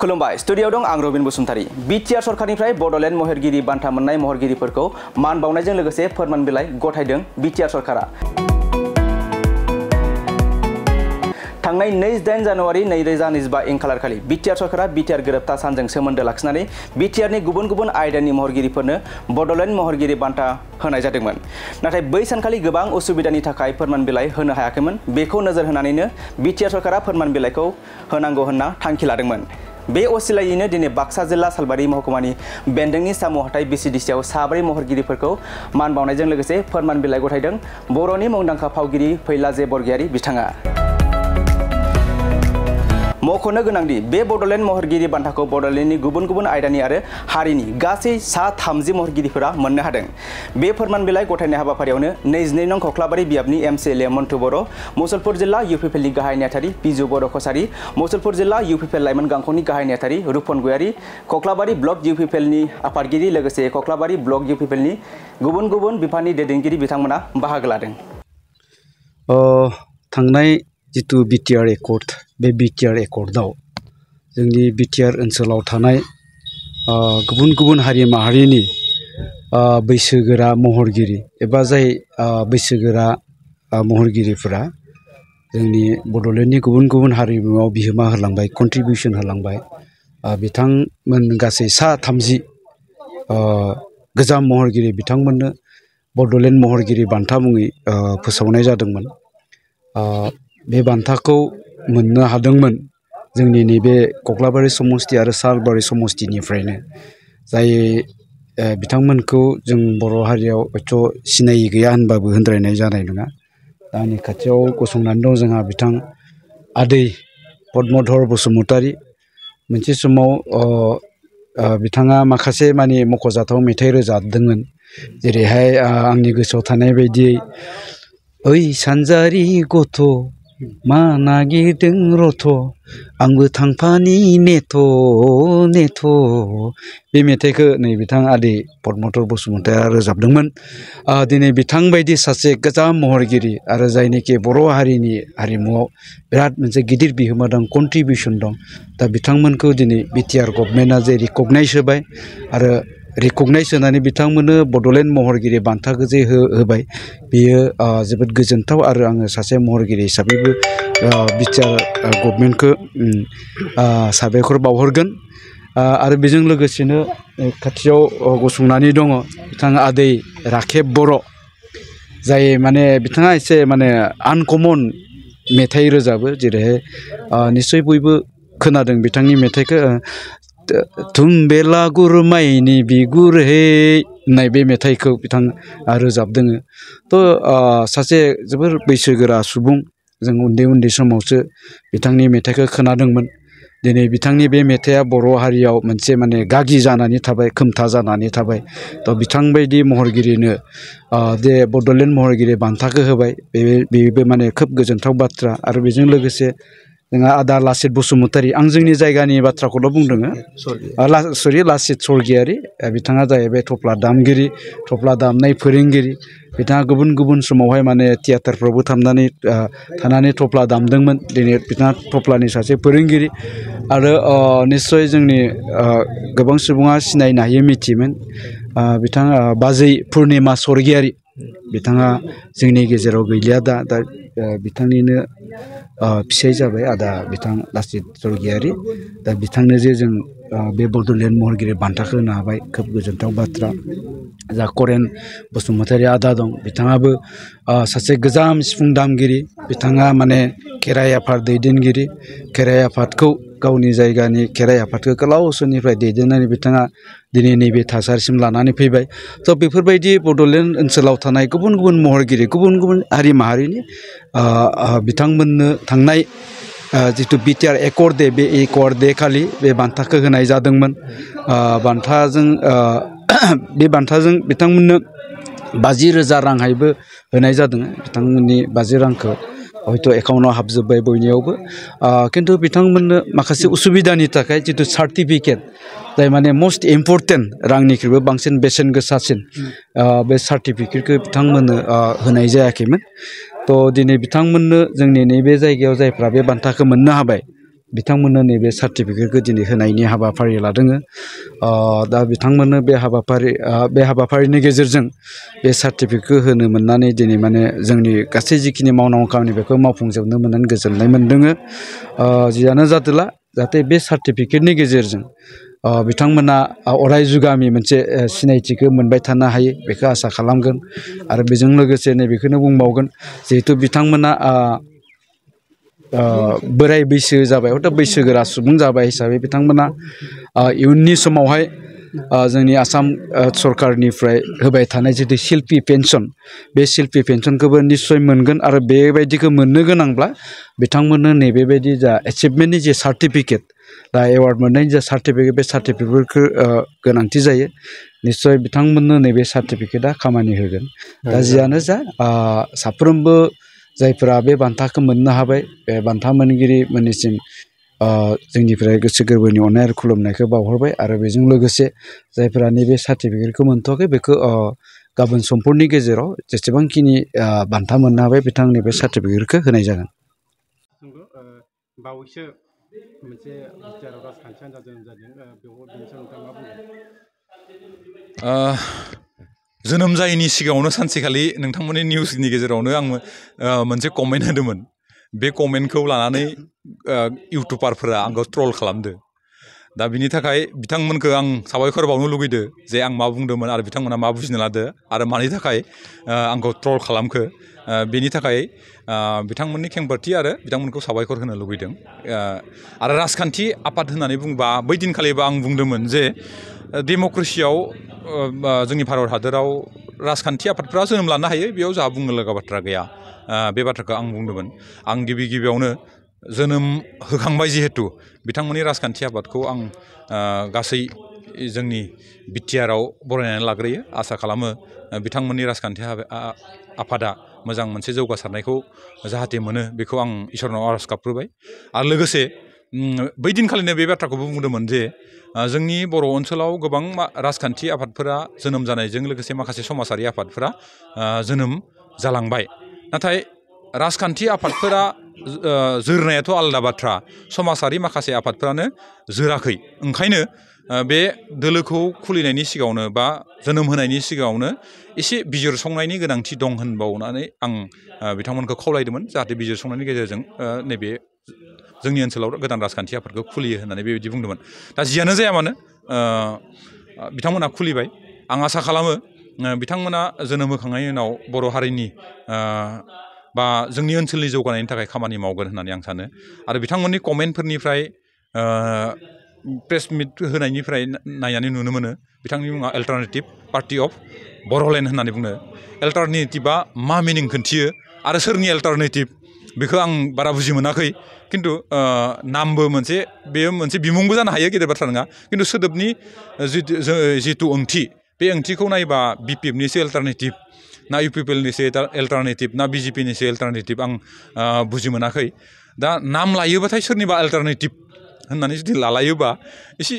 खुलुमबाय स्टुडियोआव दं आं रबिन बसुमतारी। बिटिआर सरकारनिफ्राय बडलेण्ड महरगिरि बान्था मोननाय महरगिरिफोरखौ मान बावनायजों लोगोसे फोरमान बिलाइ गथायदों बिटिआर सरकारा। थांनाय 28 जानुवारि 2025 इं खालारखालि बिटिआर सरकारा बिटिआर गोरोबथा सानजों सोमोन्दो लाखिनानै बिटिआरनि गुबुन गुबुन आयदानि महरगिरिफोरनो बडलेण्ड महरगिरि बान्था होनाय जादोंमोन। नाथाय बै सानखालि गोबां उसुबिदानि थाखाय फोरमान बिलाइ होनो हायाखैमोन। बेखौ नोजोर होनानैनो बिटिआर सरकारा फोरमान बिलाइखौ होनांगौ होनना थांखि लादोंमन। बे असिलायैनो दिनै बाक्सा जिल्ला सालबारि महकुमानि बेन्दोंनि सामु हाथाइ बिसिडिसिआव साब्रै महरगिरिफोरखौ मान बावनायजों लोगोसे फोरमान बिलाइ गथायदों बर'नि मुंदांखा फावगिरि फैलाजे बरगयारी बिथाङा। मख'नो गोनांदि बे बडलेण्ड महरगिरि बान्थाखौ बडलेण्डनि गुबुन गुबुन आयदानि आरो हारिनि गासै सा 30 महरगिरिफोरा मोननो हादों। बे फोरमान बिलाइ गथायनाय हाबाफारियावनो 22 नं खख्लाबारि बियाबनि एमसिएलए मन्टु बर', मुसलपुर जिल्ला इउपिपिएलनि गाहाय नेहाथारि पिजु बर' कसारी, मुसलपुर जिल्ला इउपिपिएल लाइमोन गांखंनि गाहाय नेहाथारि रुपन गयारी, कख्लाबारि ब्लक इउपिपिएलनि आफादगिरि लोगोसे कख्लाबारि ब्लक इउपिपिएलनि गुबुन गुबुन बिफाननि दैदेनगिरि बिथांमोना बाहागो लादों। थांनाय जितु बिटिआर एकर्ड बे बिटिआर एकर्डआव जोंनि बिटिआर ओनसोलाव थानाय गुबुन गुबुन हारि माहारिनि बैसोगोरा महरगिरि एबा जाय बैसोगोरा महरगिरिफोरा जोंनि बडलेण्डनि गुबुन गुबुन हारिमुआव बिहोमा होलांबाय, कन्ट्रिबिउसन होलांबाय। बिथांमोन गासै सा 30 गोजाम महरगिरि बिथांमोननो बडलेण्ड महरगिरि बान्था मुङै फोसावनाय जादोंमोन। बे बान्थाखौ मोननो हादोंमोन जोंनि नैबे कख्लाबारि समस्ति आरो सालबारि समस्तिनिफ्रायनो। जाय बिथांमोनखौ जों बर' हारियाव हयथ' सिनायि गैया होनबाबो होनद्रायनाय जानाय नङा। आंनि खाथियाव गसंनानै दं जोंहा बिथां आदै पद्मधर बसुमतारी। मोनसे समाव बिथाङा माखासे माने मख'जाथाव मेथाइ रोजाबदोंमोन। जेरैहाय आंनि गोसोआव थानाय बायदियै ओइ सानजारि गथ' मा नागिरदों रथ' आंबो थांफानि नेथ' नेथ' बे मेथाइखौ नै बिथां आदै पद्मधर बसुमतारीया रोजाबदोंमोन। दिनै बिथांबायदि सासे गोजाम महरगिरि आरो जायनिखि बर' हारिनि हारिमुआव बिराद मोनसे गिदिर बिहोमा दं, कन्ट्रिबिउसन दं। दा बिथांमोनखौ दिनै बिटिआर गभर्नमेन्टआ जे रिकगनाइज होबाय आरो रिकगनाइज होनानै बिथांमोननो बडलेण्ड महरगिरि बान्थाखौ जे होबाय, बेयो जोबोद गोजोनथाव। आरो आङो सासे महरगिरि हिसाबैबो बिटिआर गभर्नमेन्टखौ साबायखर बावहरगोन। आरो बेजों लोगोसेनो खाथियाव गसंनानै दङ बिथाङा आदै राखेब बर', जाय माने बिथाङा एसे माने आनकमन मेथाइ रोजाबो। जेरैहाय निस्सय बयबो खोनादों बिथांनि मेथाइखौ थुमबेला गुरमाइनि बिगुर हे होननाय बे मेथाइखौ बिथाङा रोजाबदों। थ' सासे जोबोर बैसोगोरा सुबुं, जों उन्दै उन्दै समावसो बिथांनि मेथाइखौ खोनादोंमोन। दिनै बिथांनि बे मेथाइआ बर' हारियाव मोनसे माने गागि जानानै थाबाय, खोमथा जानानै थाबाय। थ' बिथांबायदि महरगिरिनो जे बडलेण्ड महरगिरि बान्थाखौ होबाय, बेबो माने खोब गोजोनथाव बाथ्रा। आरो बेजों लोगोसे जोंहा आदा लासित बसुमतारी, आं जोंनि जायगानि बाथ्राखौल' बुंदों, लासित स्वरगयारी। बिथाङा जाहैबाय थफ्ला दामगिरि, थफ्ला दामनाय फोरोंगिरि। बिथाङा गुबुन गुबुन समावहाय माने थियेटारफ्रावबो थानानै थफ्ला दामदोंमोन। दिनै बिथाङा थफ्लानि सासे फोरोंगिरि। आरो निस्सय जोंनि गोबां सुबुङा सिनायनो हायो, मिथियोमोन बिथाङा बाजै पुर्निमा स्वरगयारी। बिथाङा जोंनि गेजेराव गैलिया दा बिथांनिनो फिसाय जाबाय आदा बिथां लासित स्वरगयारी। दा बिथांनो जे जों बे बडलेण्ड महरगिरि बान्थाखौ होनो हाबाय, खोब गोजोनथाव बाथ्रा। जा करेन बसुमतारी आदा दं, बिथाङाबो सासे गोजाम सिफुं दामगिरि। बिथाङा माने खेराइ आफाद दैदेनगिरि। खेराइ आफादखौ, गावनि जायगानि खेराइ आफादखौ गोलाव समनिफ्राय दैदेननानै बिथाङा दिनै नैबे थासारिसिम लानानै फैबाय। थ' बेफोरबायदि बडलेण्ड ओनसोलाव थानाय गुबुन गुबुन महरगिरि, गुबुन गुबुन हारि माहारिनि बिथांमोननो थांनाय जितु बिटिआर एकर्ड दे, बे एकर्ड दे खालि बे बान्थाखौ होनाय जादोंमोन। बे बान्थाजों बिथांमोननो 50,000 रांहायबो होनाय जादों। बिथांमोननि 50 रांखौ हयथ' एकाउन्टआव हाबजोब्बाय बयनियावबो। खिन्थु बिथांमोननो माखासे उसुबिदानि थाखाय जितु सार्टिफिकेट, जाय माने मस्ट इम्परटेन्ट, रांनिख्रुइबो बांसिन बेसेन गोसासिन, बे सार्टिफिकेटखौ बिथांमोननो होनाय जायाखैमोन। थ' दिनै बिथांमोननो जोंनि नैबे जायगायाव जायफ्रा बे बान्थाखौ मोननो हाबाय, बिथांमोननो नैबे सार्टिफिकेटखौ दिनै होनायनि हाबाफारि लादों दा बिथांमोननो बे हाबाफारिनि गेजेरजों बे सार्टिफिकेटखौ होनो मोननानै दिनै माने जोंनि गासै जिखिनि मावनांगौ खामानि बेखौ मावफुंजोबनो मोननानै गोजोननाय मोनदों जियानो जादोला जाहाथे बे सार्टिफिकेटनि गेजेरजों बिथांमोना अराय जुगामि मोनसे सिनायथिखौ मोनबाय थानो हायो बेखौ आसा खालामगोन आरो बेजों लोगोसे नैबेखौनो बुंबावगोन जिहेथु बिथांमोना बोराय बैसो जाबाय हयथ' बैसोगोरा सुबुं जाबाय हिसाबै बिथांमोना इयुननि समावहाय जोंनि आसाम सरकारनिफ्राय होबाय थानाय जितु शिल्पी पेन्सन बे शिल्पी पेन्सनखौबो निस्सय मोनगोन आरो बेबायदिखौ मोननो गोनांब्ला बिथांमोननो नैबेबायदि जा एचिभमेन्टनि जे सार्टिफिकेट दा एवार्ड मोननायनि जा सार्टिफिकेट बे सार्टिफिकेटफोरखौ गोनांथि जायो निस्सय बिथांमोननो नैबे सार्टिफिकेटआ खामानि होगोन दा जियानो जा साफ्रोमबो जायफोरा बे बान्थाखौ मोननो हाबाय बे बान्था मोनगिरि मोननिसिम जोंनिफ्राय गोसो गोरबोनि अननाय आरो खुलुमनायखौ बावहरबाय आरो बेजों लोगोसे जायफोरा नैबे सार्टिफिकेटखौ मोनथ'वाखै बेखौ गाबोन समफोरनि गेजेराव जेसेबांखिनि बान्था मोननो हाबाय बिथांनि बे सार्टिफिकेटखौ होनाय जागोन। बावैसो मोनसे बिटिआरआव राजखान्थि हान्जा जोनोम जादों बेयाव बेनि सायाव नोंथाङा मा बुंगोन? जोनोम जायैनि सिगाङावनो सानसेखालि नोंथांमोननि निउसनि गेजेरावनो आं मोनसे कमेन्ट होदोंमोन बे कमेन्टखौ लानानै इउटुबारफोरा आंखौ ट्रल खालामदो दा बिनि थाखाय बिथांमोनखौ आं साबायखर बावनो लुगैदो जे आं मा बुंदोंमोन आरो बिथांमोना मा बुजिनो लादो आरो मानि थाखाय आंखौ ट्रल खालामखो बेनि थाखाय बिथांमोननि खेंफोरथि आरो बिथांमोनखौ साबायखर होनो लुगैदों आरो राजखान्थि आफाद होननानै बुङोबा बै दिनखालिबो आं बुंदोंमोन जे डेम'क्रेसियाव जोंनि भारत हादराव राजखान्थि आफादफ्रा जोनोम लानो हायो बेयाव जोंहा बुंनो लागा बाथ्रा गैया बे बाथ्राखौ आं बुंदोंमोन आं गिबियावनो जोनोम होखांबाय जिहेतु बिथांमोननि राजखान्थि आफादखौ आं गासै जोंनि बिटिआरआव बरायनानै लाग्रोयो आसा खालामो बिथांमोननि राजखान्थि आफादा मोजां मोनसे जौगासारनायखौ जाहाथे मोनो बेखौ आं इसोरनाव आरज गाबग्रोबाय आरो लोगोसे बै दिनखालिनो बे बाथ्राखौबो बुंदोंमोन जे जोंनि बर' ओनसोलाव गोबां राजखान्थि आफादफोरा जोनोम जानायजों लोगोसे माखासे समाजारि आफादफोरा जोनोम जालांबाय नाथाय राजखान्थि आफादफोरा जोरनायाथ' आलादा बाथ्रा समाजारि माखासे आफादफोरानो जोराखै ओंखायनो बे दोलोखौ खुलिनायनि सिगाङावनो बा जोनोम होनायनि सिगाङावनो एसे बिजिरसंनायनि गोनांथि दं होनबावनानै आं बिथांमोनखौ खावलायदोंमोन जाहाथे बिजिरसंनायनि गेजेरजों नैबे जोंनि ओनसोलाव गोदान राजखान्थि आफादखौ खुलियो होननानै बेबायदि बुंदोंमोन दा जियानो जाया मानो बिथांमोना खुलिबाय आं आसा खालामो बिथांमोना जोनोम होखांनायनि उनाव बर' हारिनि बा जोंनि ओनसोलनि जौगानायनि थाखाय खामानि मावगोन होननानै आं सानो आरो बिथांमोननि कमेन्टफोरनिफ्राय प्रेस मिट होनायनिफ्राय नायनानै नुनो मोनो बिथांनि मुङा अल्टारनेटिभ पार्टि अफ बर'लेण्ड होननानै बुङो अल्टारनेटिभआ मा मिनिं खोन्थियो आरो सोरनि अल्टारनेटिभ बेखौ आं बारा बुजि मोनाखै खिन्थु नामबो बेयो मोनसे बिमुंबो जानो हायो गेदेर बाथ्रा नङा खिन्थु सोदोबनि जिथु ओंथि बे ओंथिखौ नायबा बिपिएफनिसो अल्टारनेटिभ ना इउपिपिएलनिसो अल्टारनेटिभ ना बिजेपिनिसो अल्टारनेटिभ आं बुजि मोनाखै दा नाम लायोबाथाय सोरनिबा अल्टारनेटिभ होननानै जुदि लालायोबा एसे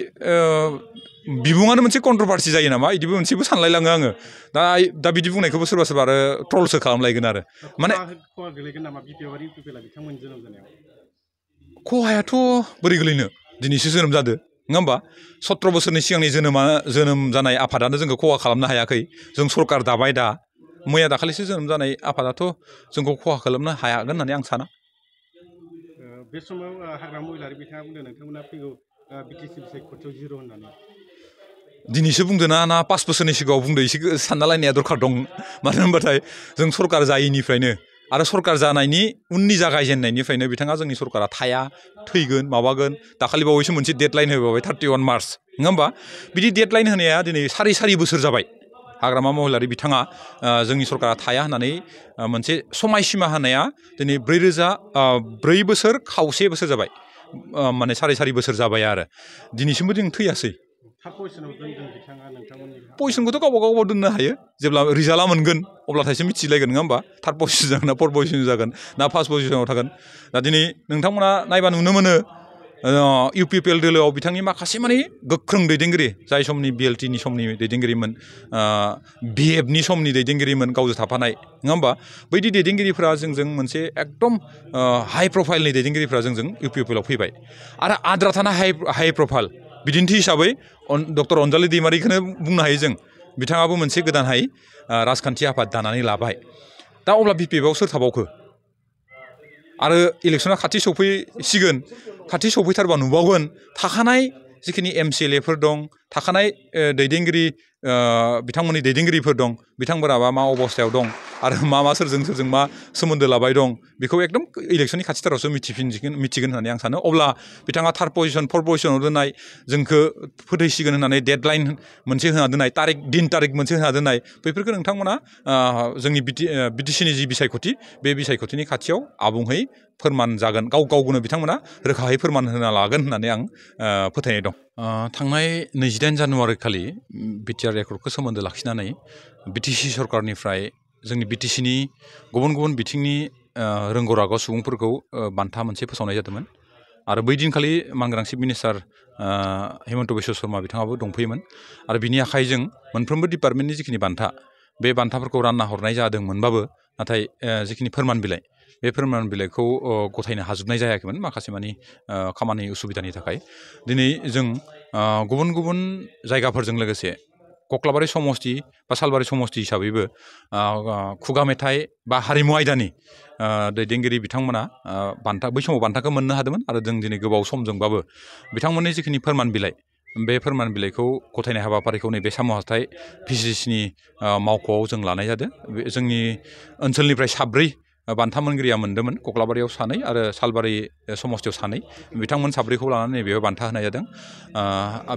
बिबुङानो मोनसे कन्ट्रभारसि जायो नामा बिदिबो मोनसेबो सानलायलाङो आङो दा बिदि बुंनायखौबो सोरबा सोरबा आरो ट्रलसो खालामलायगोन आरो माने खहा गोलैगोन नामा बिपिएफ आरो इउपिपिएलआ बिथांमोननि जोनोम जानायाव खहायाथ' बोरै गोलैनो दिनैसो जोनोम जादो नङा होमबा 17 बोसोरनि सिगांनि जोनोम जानाय आफादानो जोंखौ खहा खालामनो हायाखै जों सरकार दाबाय दा मैया दाखालिसो जोनोम जानाय आफादाथ' जोंखौ खहा खालामनो हायागोन होननानै आं साना बे समाव हाग्रा महिलारि बिथाङा बुंदों नोंथांमोना फैगौ बिटिसि बिसायख'थियाव जिर' होननानै दिनैसो बुंदों ना 5 बोसोरनि सिगाङाव बुंदों एसे सानना लायनाया दरखार दं मानो होनबाथाय जों सरकार जायैनिफ्रायनो आरो सरकार जानायनि उननि जागायजेननायनिफ्रायनो बिथाङा जोंनि सरकारा थाया थैगोन माबागोन दाखालि बावैसो मोनसे डेडलाइन होबावबाय 31 मार्च नङा होमबा बिदि डेडलाइन होनाया दिनै सारि बोसोर जाबाय हाग्रामा महिलारि बिथाङा जोंनि सरकारा थाया होननानै मोनसे समायसीमा होनाया दिनै 4 बोसोर खावसे बोसोर जाबाय माने सारि बोसोर जाबाय आरो दिनैसिमबो जों थैयासै पजिसनखौथ' गावबा दोननो हायो जेब्ला रिजाल्टआ मोनगोन अब्लाथायसो मिथिलायगोन नङा होमबा 3rd पजिसन जागोन ना 4th पजिसन जागोन ना 1st पजिसनाव थागोन दा दिनै नोंथांमोना नायबा नुनो मोनो UPPL दोलोआव बिथांनि माखासे माने गोख्रों दैदेनगिरि जाय समनि BLTनि समनि दैदेनगिरिमोन BFनि समनि दैदेनगिरिमोन गावजों थाफानाय नङा होमबा बैदि दैदेनगिरिफ्रा जोंजों मोनसे एकदम हाइ प्रफाइलनि दैदेनगिरिफ्रा जोंजों UPPLआव फैबाय आरो आद्रा थानाय हाइ प्रफाइल बिदिन्थि हिसाबै डक्टर अनजालि दैमारिखौनो बुंनो हायो जों बिथाङाबो मोनसे गोदानहाय राजखान्थि आफाद दानानै लाबाय दा अब्ला BPFआव सोर थाबावखो आरो इलेक्सना खाथि सफैसिगोन खाथि सफैथारबा नुबावगोन थाखानाय जिखिनि MCLAफोर दं थाखानाय दैदेनगिरि बिथांमोननि दैदेनगिरिफोर दं बिथांफोराबा मा अबस्थायाव दं आरो मा सोरजों मा सोमोन्दो लाबाय दं बेखौ एकदम इलेक्सननि खाथिथारावसो मिथिगोन होननानै आं सानो अब्ला बिथाङा 3rd पजिशन 4th पजिशनाव दोननाय जोंखौ फोथैसिगोन होननानै डेडलाइन मोनसे होना दोननाय तारिख मोनसे होना दोननाय बैफोरखौ नोंथांमोना जोंनि BTCनि जि बिसायख'थि बे बिसायख'थिनि खाथियाव आबुङै फोरमान जागोन गावखौनो बिथांमोना रोखायै फोरमान होना लागोन होननानै आं फोथायनाय दं थांनाय 28 जानुवारि खालि BTR एकर्डखौ सोमोन्दो लाखिनानै BTC सरकारनिफ्राय जोंनि BTCनि गुबुन बिथिंनि रोंगौ रागौ सुबुंफोरखौ बान्था मोनसे फोसावनाय जादोंमोन आरो बै दिनखालि मानगोनां चिफ मिनिस्टार हेमन्त बिश्व शर्मा बिथाङाबो दंफैयोमोन आरो बिनि आखाइजों मोनफ्रोमबो डिपार्टमेन्टनि जिखिनि बान्था बे बान्थाफोरखौ रानना हरनाय जादोंमोनबाबो नाथाय जिखिनि फोरमान बिलाइ बे फोरमान बिलाइखौ गथायनो हाजोबनाय जायाखैमोन माखासे मानि खामानि उसुबिदानि थाखाय दिनै जों गुबुन जायगाफोरजों लोगोसे कक्लाबारि समस्ति बा सालबारि समस्ति हिसाबैबो खुगा मेथाइ बा हारिमु आयदानि दैदेनगिरि बिथांमोना बै समाव बान्थाखौ मोननो हादोंमोन आरो जों दिनै गोबाव समजोंबाबो बिथांमोननि जिखिनि फोरमान बिलाइ बे फोरमान बिलाइखौ गथायनाय हाबाफारिखौ नैबे साम' हाथाइ VCCनि मावख'आव जों लानाय जादों जोंनि ओनसोलनिफ्राय 7 बान्था मोनगिरिया मोनदोंमोन कक्लाबारियाव 2 आरो सालबारि समस्तियाव 2 बिथांमोन 7खौ लानानै नैबेयाव बान्था होनाय जादों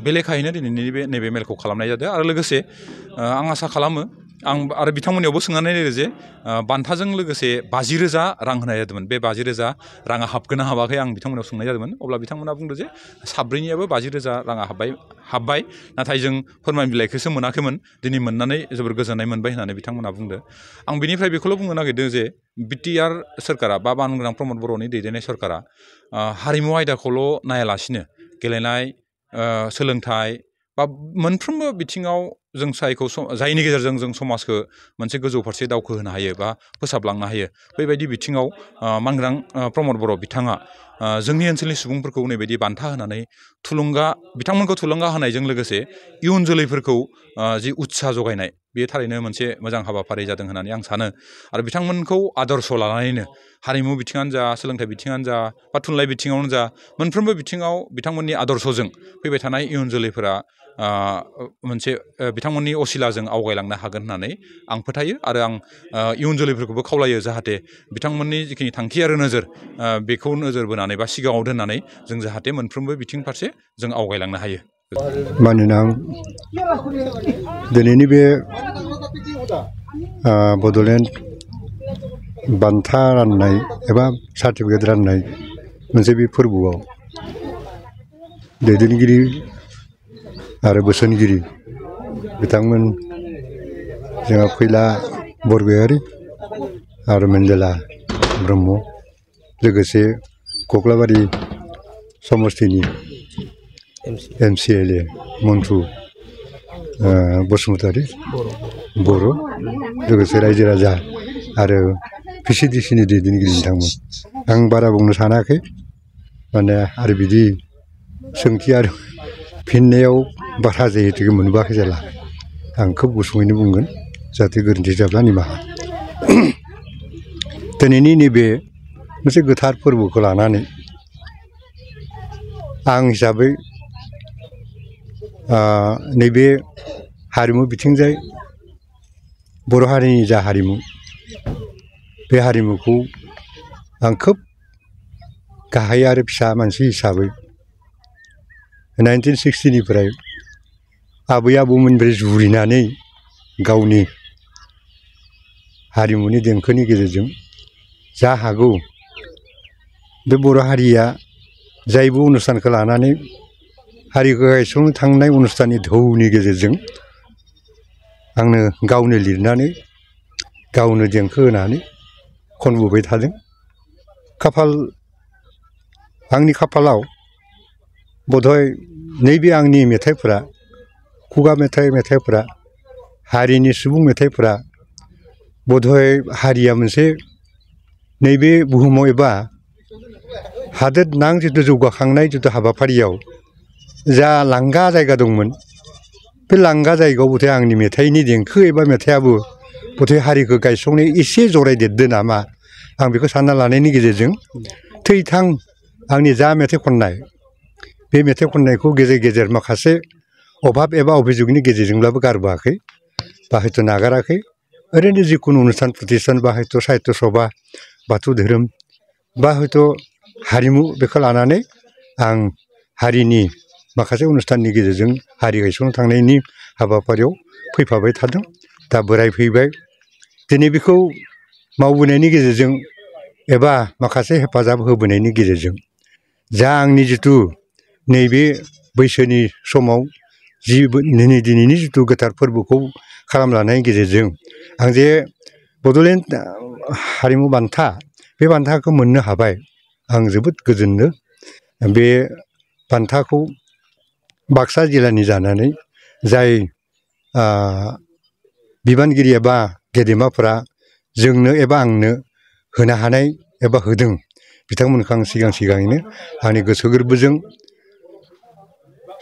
बे लेखायैनो दिनैनि नैबे मेलखौ खालामनाय जादों आरो लोगोसे आं आसा खालामो आरो बिथांमोननियावबो सोंनानै नायदों जे बान्थाजों लोगोसे 50,000 रां होनाय जादोंमोन बे 50,000 राङा हाबगोन ना हाबाखै आं बिथांमोनाव सोंनाय जादोंमोन अब्ला बिथांमोना बुंदों जे 7नियाबो 50,000 राङा हाबबाय नाथाय जों फोरमान बिलाइखौसो मोनाखैमोन दिनै मोननानै जोबोर गोजोननाय मोनबाय होननानै बिथांमोना बुंदों आं बिनिफ्राय बेखौल' बुंनो नागिरदों जे BTR सोरखारा बा मानगोनां प्रमद बर'नि दैदेननाय सरकारा हारिमु आयदाखौल' नायालासिनो गेलेनाय सोलोंथाइ बा मोनफ्रोमबो बिथिङाव जों जायनि गेजेरजों जों समाजखौ मोनसे गोजौ फारसे दावखोहोनो हायो बा फोसाबलांनो हायो बेबायदि बिथिङाव मानगोनां प्रमद बर' बिथाङा जोंनि ओनसोलनि सुबुंफोरखौ नैबायदि बान्था होनानै बिथांमोनखौ थुलुंगा होनायजों लोगोसे इयुन जोलैफोरखौ जि उत्साह जगायनाय बेयो थारैनो मोनसे मोजां हाबाफारि जादों होननानै आं सानो आरो बिथांमोनखौ आदर्श लानानैनो हारिमु बिथिङानो जा सोलोंथाइ बिथिङानो जा बा थुनलाइ बिथिङावनो जा मोनफ्रोमबो बिथिङाव बिथांमोननि आदर्शजों फैबाय थानाय इयुन जोलैफोरा मोनसे बिथांमोननि असिलाजों आवगायलांनो हागोन होननानै आं फोथायो आरो आं इयुन जोलैफोरखौबो खावलायो जाहाथे बिथांमोननि जिखिनि थांखि आरो नोजोर बेखौ नोजोर बोनानै बा सिगाङाव दोननानै जों जाहाथे मोनफ्रोमबो बिथिं फारसे जों आवगायलांनो हायो मानोना दिनैनि बे बड'लेण्ड बान्था राननाय एबा सार्टिफिकेट राननाय मोनसे बे फोरबोआव दैदेनगिरि आरो बोसोनगिरि बिथांमोन जोंहा फैला बरगयारि आरो मेन्देला ब्रह्म लोगोसे कक्लाबारि समस्तिनि MCLA मन्थु बसुमतारी बर' लोगोसे रायजो राजा आरो VCDCनि दैदेनगिरि बिथांमोन आं बारा बुंनो सानाखै माने आरो बिदि सोंथि आरो फिननायाव बारा जिहेतु मोनबोआखै जेला आं खोब गुसुङैनो बुंगोन जाहाथे गोरोन्थि जाब्ला निमाहा दिनैनि नैबे मोनसे गोथार फोरबोखौ लानानै आं हिसाबै नैबे हारिमु बिथिंजाय बर' हारिनि जा हारिमु बे हारिमुखौ आं खोब गाहाय आरो फिसा मानसि हिसाबै 1960निफ्राय आबै आबौमोननिफ्राय जुरिनानै गावनि हारिमुनि देंखोनि गेजेरजों जा हागौ बे बर' हारिया जायबो अनुस्थानखौ लानानै हारिखौ गायसंनो थांनाय अनुस्थाननि धौनि गेजेरजों आंनो गावनो लिरनानै गावनो देंखो होनानै खनबोबाय थादों आंनि खाफालाव बधय नैबे आंनि मेथाइफोरा खुगा मेथाइफोरा हारिनि सुबुं मेथाइफोरा बधय हारिया मोनसे नैबे बुहुमाव एबा हादोर नां जितु जौगाखांनाय जितु हाबाफारियाव जा लांगा जायगा दंमोन बे लांगा जायगायाव बधय आंनि मेथाइनि देंखो एबा मेथाइयाबो बधय हारिखौ गायसंनाय एसे जरायदेरदो नामा आं बेखौ सानना लानायनि गेजेरजों थैथां आंनि जा मेथाइ खननाय बे मेथाइ खननायखौ गेजेर गेजेर माखासे अभाब एबा अभिजुगनि गेजेरजोंब्लाबो गारबोआखै बा हयथ' नागाराखै ओरैनो जिखुनु अनुष्ठान प्रतिष्ठान बा हयथ' साहित्य सभा बाथौ धोरोम बा हयथ' हारिमु बेखौ लानानै आं हारिनि माखासे अनुष्ठाननि गेजेरजों हारि गायसंनो थांनायनि हाबाफारियाव फैफाबाय थादों दा बोराय फैबाय दिनै बेखौ मावबोनायनि गेजेरजों एबा माखासे हेफाजाब होबोनायनि गेजेरजों जा आंनि जितु नैबे बैसोनि समाव दिनैनि जितु गोथार फोरबोखौ खालामलांनायनि गेजेरजों आं जे बड'लेण्ड हारिमु बान्था बे बान्थाखौ मोननो हाबाय आं जोबोद गोजोनो बे बान्थाखौ बाक्सा जिल्लानि जानानै जाय बिबानगिरि एबा गेदेमाफोरा जोंनो एबा आंनो होनो हानाय एबा होदों बिथांमोनखौ आं सिगाङैनो आंनि गोसो गोरबोजों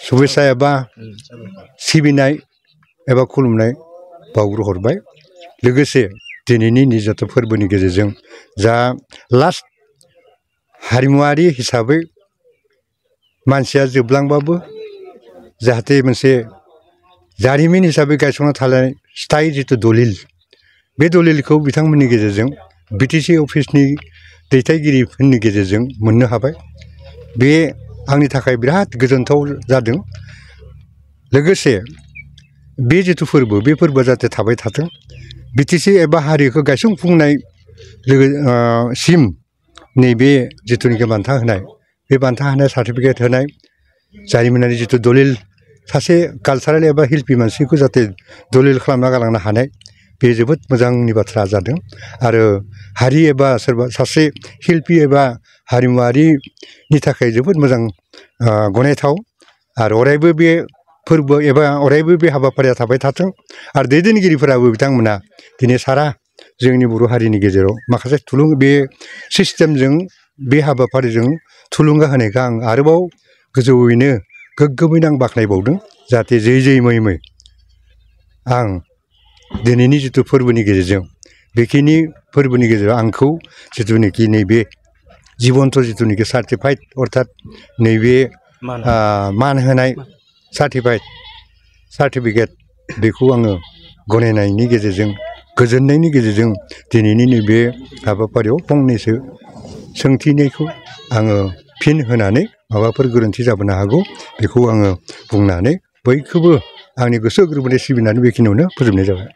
शुभेच्छा एबा सिबिनाय एबा खुलुमनाय बावग्रोहरबाय लोगोसे दिनैनि निजाथ' फोरबोनि गेजेरजों जा लास्ट हारिमुवारि हिसाबै मानसिया जोबलांबाबो जाहाथे मोनसे जारिमिन हिसाबै गायसंना थानाय स्थायी जितु दलिल बे दलिलखौ बिथांमोननि गेजेरजों बिटिसि अफिसनि दैथायगिरिफोरनि गेजेरजों मोननो हाबाय बे आंनि थाखाय बिराद गोजोनथाव जादों लोगोसे बे जितु फोरबो बे फोरबोआ जाहाथे थाबाय थाथों बिटिसि एबा हारिखौ गायसंफुंनाय सिम नैबे जिथुनिखि बान्था होनाय बे बान्था होनाय सार्टिफिकेट होनाय जारिमिनारि जितु दलिल सासे कालचारेल एबा हिल्पि मानसिखौ जाहाथे दलिल खालामना गालांनो हानाय बे जोबोद मोजांनि बाथ्रा जादों आरो हारि एबा सोरबा सासे हिल्पि एबा हारिमुवारिनि थाखाय जोबोद मोजां गनायथाव आरो अरायबो बे फोरबो एबा अरायबो बे हाबाफारिया थाबाय थाथों आरो दैदेनगिरिफोराबो बिथांमोना दिनै सारा जोंनि बर' हारिनि गेजेराव माखासे बे सिस्टेमजों बे हाबाफारिजों थुलुंगा होनायखौ आं आरोबाव गोजौयैनो गोग्गोमैनो आं बाख्नायबावदों जाहाथे जै मै आं दिनैनि जितु फोरबोनि गेजेरजों बेखिनि फोरबोनि गेजेराव आंखौ जिथुनिखि नैबे जिबन्थ जिथुनिखि सार्टिफाइड अर्थात नैबे मान होनाय सार्टिफिकेट बेखौ आङो गनायनायनि गेजेरजों गोजोननायनि गेजेरजों दिनैनि नैबे हाबाफारियाव फंनैसो सोंथिनायखौ आङो फिन होनानै माबाफोर गोरोन्थि जाबोनो हागौ बेखौ आङो बुंनानै बयखौबो आंनि गोसो गोरबोनिफ्राय सिबिनानै बेखिनियावनो फोजोबनाय जाबाय।